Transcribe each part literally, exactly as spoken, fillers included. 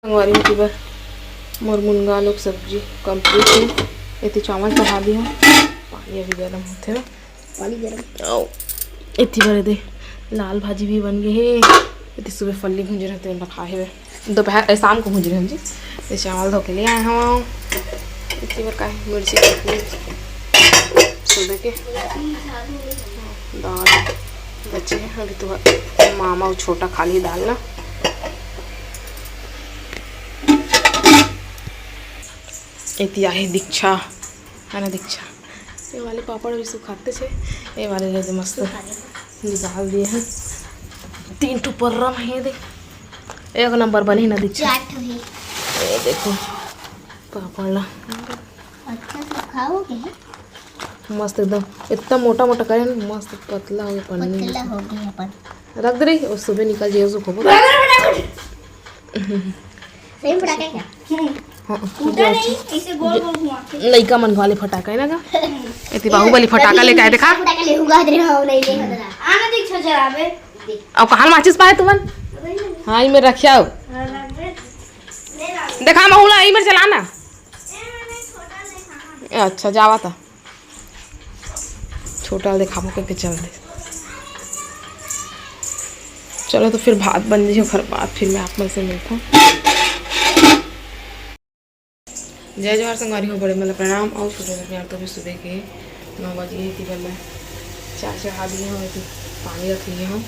संगवारी हो, एती बर मोर मुनगा आलू के सब्जी complete हे। एती चावल चढ़ा दी हूँ, पानी अभी गरम होथे। पानी गरम। अउ एती बर दे लाल भाजी भी बन गे हे। एती सुबह फल्ली भूंजे रहे, तेन रखा हे। दोपहर, ए, शाम को भूंजे रहे जी। ये चावल धो के ले आए हूँ। एती बर का हे, मिर्ची चटनी, सुबह के दाल बचे हे। अभी तो मामा अउ छोटा खा ली दाल ना। एती आहे दीक्षा, है ना दीक्षा? ये वाले पापड़ भी सुखाते थे, ये वाले ले दे मस्त निकाल दिए हैं। तीन ठो पर्रा में हे दे, एक नंबर बने हे ना दीक्षा? चार ठो हे। ये देखो पापड़ ला। अच्छा सुखाओगे? मस्त एकदम, इतना मोटा मोटा करे ना, मस्त पतला हो गया पन्नी। पतला हो गया अपन। रख दे रही, और सुबह निकल जाइए, उसको खोबो। सही में फटाका है क्या? हाँ, टूटा नहीं, इसे गोल गोल घुमा के। लइका मन वाले फटाका है ना का? एती बाहुबली फटाका लेके आए, देखा? फटाका ले हुआ दे रहा हूँ, नहीं ले हटला। आना देख छो जरा बे। अब कहाँ माचिस पाए तुमन? हाँ, ये में रखिया हो। हाँ, रख दे। ले ला। देखा महुला, ये में चलाना। ए, नहीं, छोटा नहीं खाना। अच्छा, जावा था। छोटा दिखाबो करके चल दे। चलो तो फिर भात बन जाइए, ओकर बाद फिर मैं आप मन से मिलता हूँ। जय जोहार संगवारी हो, बड़े मन ला प्रणाम अउ छोटे मन ला प्यार। तो अभी सुबह के नौ बजे हे, एती बर मैं चाय चढ़ा दिए हूँ, एती पानी रख लिए हूँ।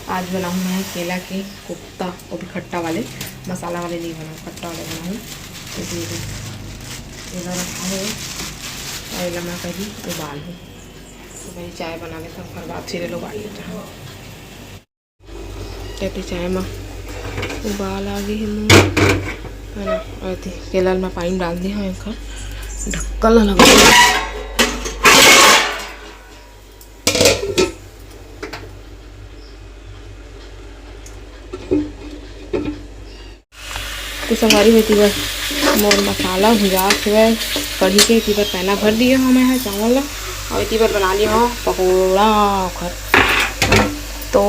आज बनाऊँ मैं केला के कोफ्ता, वो भी खट्टा वाले, मसाला वाले नहीं बनाऊँ, खट्टा वाले बनाऊँ। तो ये दे, केला रखा है और एला मैं पहली उबाल हूँ। तो मैं चाय बना लेता हूँ, ओकर बाद फिर ये लोग आ जाता है। कहते चाय में उबाल आ गई है मुँह, है ना? और एती केला में पानी डाल दिया हूँ, एकर ढक्कन ला लगा। तो संगवारी हो, एती बर मोर मसाला भुजात हवय कढ़ी के, एती बर पैना भर दिए हवं मैं ह चावल ला, अउ एती बर बना लिए हवं पकौड़ा ओखर। तो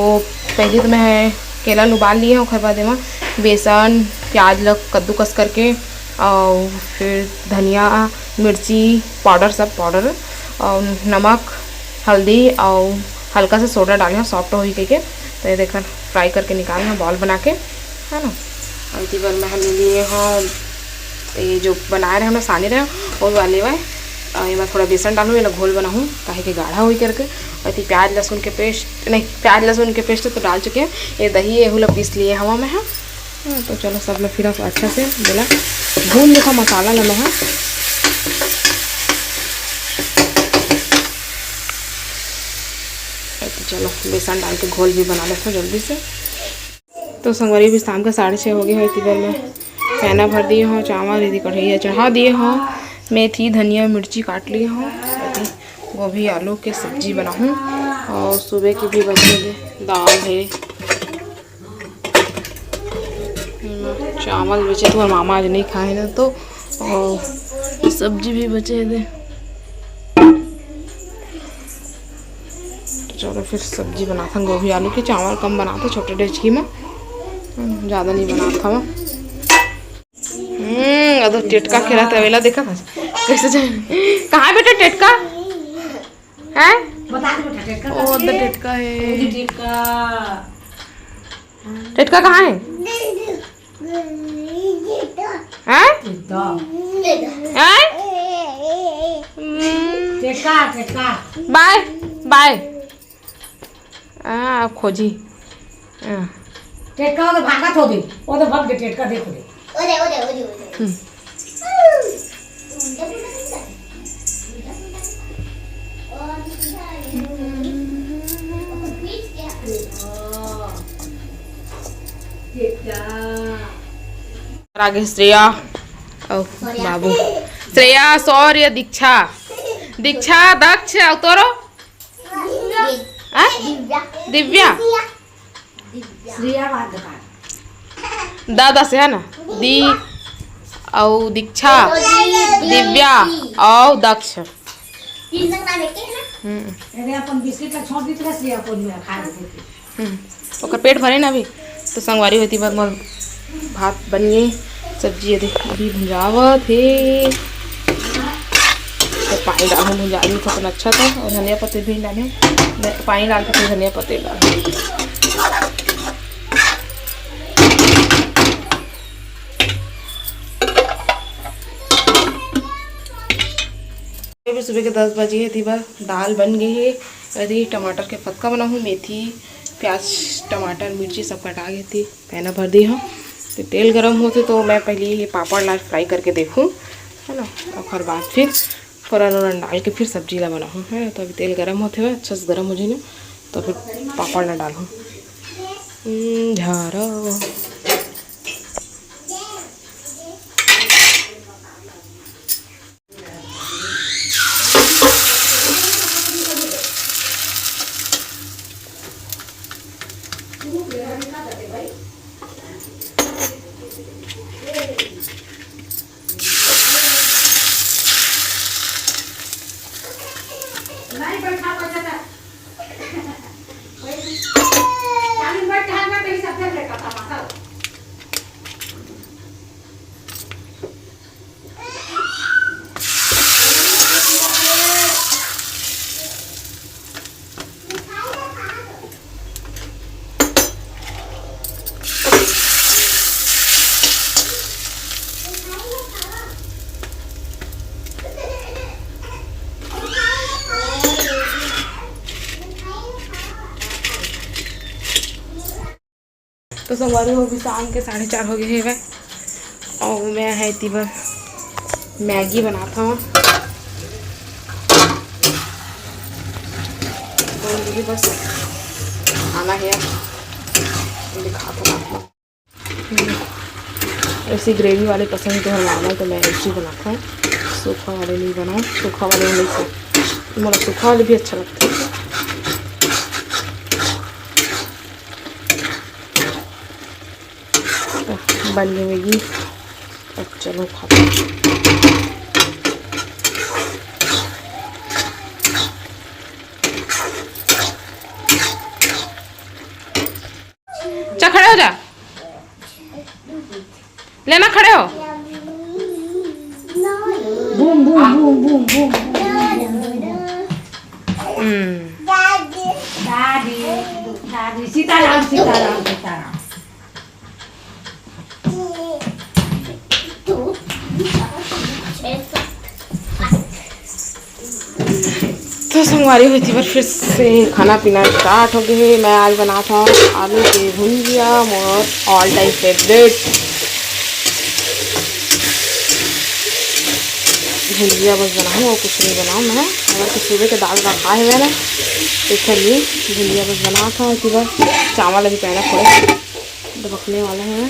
पहले तो मैं केला ल उबाल लिए हवं, ओखर बाद एमा बेसन, प्याज ल कद्दूकस करके, अउ फिर धनिया, मिर्ची पाउडर, सब पाउडर, अउ नमक, हल्दी अउ हल्का सा सोडा डाले हवं, सॉफ्ट होही कहिके। तो ये देखा, फ्राई करके निकाले हवं बॉल बना के, है ना। अउ एती बर मैं ह ले लिए हवं, ये जो बनाए रहे हवं ना, साने रहे हवं, वो वाले वाय। अउ एमा थोड़ा बेसन डालहूँ, एला घोल बनाहूँ, काहे कि गाढ़ा होही करके। अउ एती प्याज लहसुन के पेस्ट, नहीं, प्याज लहसुन के पेस्ट तो डाल चुके हवं। ये दही, एहू ला पीस लिए हवं मैं ह। हाँ, तो चलो, सब लोग फिर अच्छा से बोला, भून लेथन मसाला ला मैं ह। तो चलो, बेसन डाल के घोल भी बना लेथन जल्दी से। तो संगवारी, अभी शाम का साढ़े छः हो गए हैं, एती बर मैं पैना भर दिए हवं चावल, एती कढ़ैया चढ़ा दिए हवं, मेथी, धनिया, मिर्ची काट लिए हवं, एती गोभी आलू के सब्जी बनाहूँ, अउ सुबह के भी बचे दे दाल हे। एमा चावल बचे, तुम्हार मामा आज नहीं खाए ना, तो अउ सब्जी भी बचे हे दे। तो चलो फिर सब्जी बनाथन गोभी आलू के, चावल कम बनाथन छोटे डेचकी में, हम्म, ज़्यादा नहीं बनाथन। हम्म, अदो टेटका खेलत हे, वेला देखा था कैसे जाए। कहाँ है बेटा टेटका? हैं? बता दे बेटा, टेटका ओ, कहाँ तो है? टेटका है। वो भी टेटका। टेटका कहाँ है? हैं? टेटका। हैं? हम्म। टेटका, टेटका। बाय, बाय। आ, अब खोजी। आ। टेटका वो तो भागत हो दे, वो तो भाग दे, टेटका देखो दे। ओदे, ओदे, ओदे, ओदे। हम्म। आगे श्रेया, ओ, बाबू। श्रेया, शौर्य, दीक्षा। दीक्षा, दक्ष, अउ तोरो? हाँ? दिव्या। दिव्या। श्रेया बात बता। दा, दा से है ना? दी, अउ दीक्षा, दिव्या, अउ दक्ष। तीन जन नाम एक है ना? हम्म। अरे, अपन बिस्किट ला छोड़ दी तो श्रेया को नहीं खा लेती। हम्म। ओकर पेट भरे ना अभी। तो संगवारी हो, एती बर मोर भात बन गए। सब्जी ये देख अभी भुंजावत हे, तो पानी डालहूँ, भुंजा दी थोकन अच्छा था। और धनिया पत्ती भी डाले, पानी डाल के फिर धनिया पत्ती डालहूँ। अभी सुबह के दस बजे हे, तेबर दाल बन गए हे। अरे टमाटर के फतका बनाहूँ, मेथी, प्याज, टमाटर, मिर्ची सब कटा गए थी, पैना भर दी हूँ। तो तेल गरम होते तो मैं पहले ये पापड़ ला फ्राई करके देखूँ, है ना, ओकर बाद फिर फोरन वोरन डाल के फिर सब्जी ला बनाहूँ, है ना। तो अभी तेल गरम होते हुए अच्छा से गरम हो जाए ना, तो फिर पापड़ ला डालहूँ। हम्म, झारा। तो संगवारी हो, अभी शाम के साढ़े चार हो गए हवय, और मैं है तिबर मैगी बनात हूँ। बस खाना है, दिखात हूँ आपको। ऐसी ग्रेवी वाले पसंद तो हर माना, तो मैं ऐसी बनाता हूँ, सूखा वाले नहीं बनाऊँ। सूखा वाले नहीं, मोला सूखा वाले भी अच्छा लगता है। बन गई मैगी। अब चलो खाते हैं। जा, खड़े हो जा। लेना, खड़े हो। Boom, boom, boom, boom, boom. हम्म। दादी, दादी, सीताराम, सीताराम, सीताराम। तो संगवारी हो, एती बर फिर से खाना पीना स्टार्ट हो गए हे। मैं आज बनात हूँ आलू के Bhunjia, more all time favourite Bhunjia बस बनाऊँ और कुछ नहीं बनाऊँ मैं। अगर तो सुबह के दाल रखा है ना, तो इसलिए भुंजिया बस बनात हूँ। एती बर चावल अभी पैना थोड़े दबकने वाला है।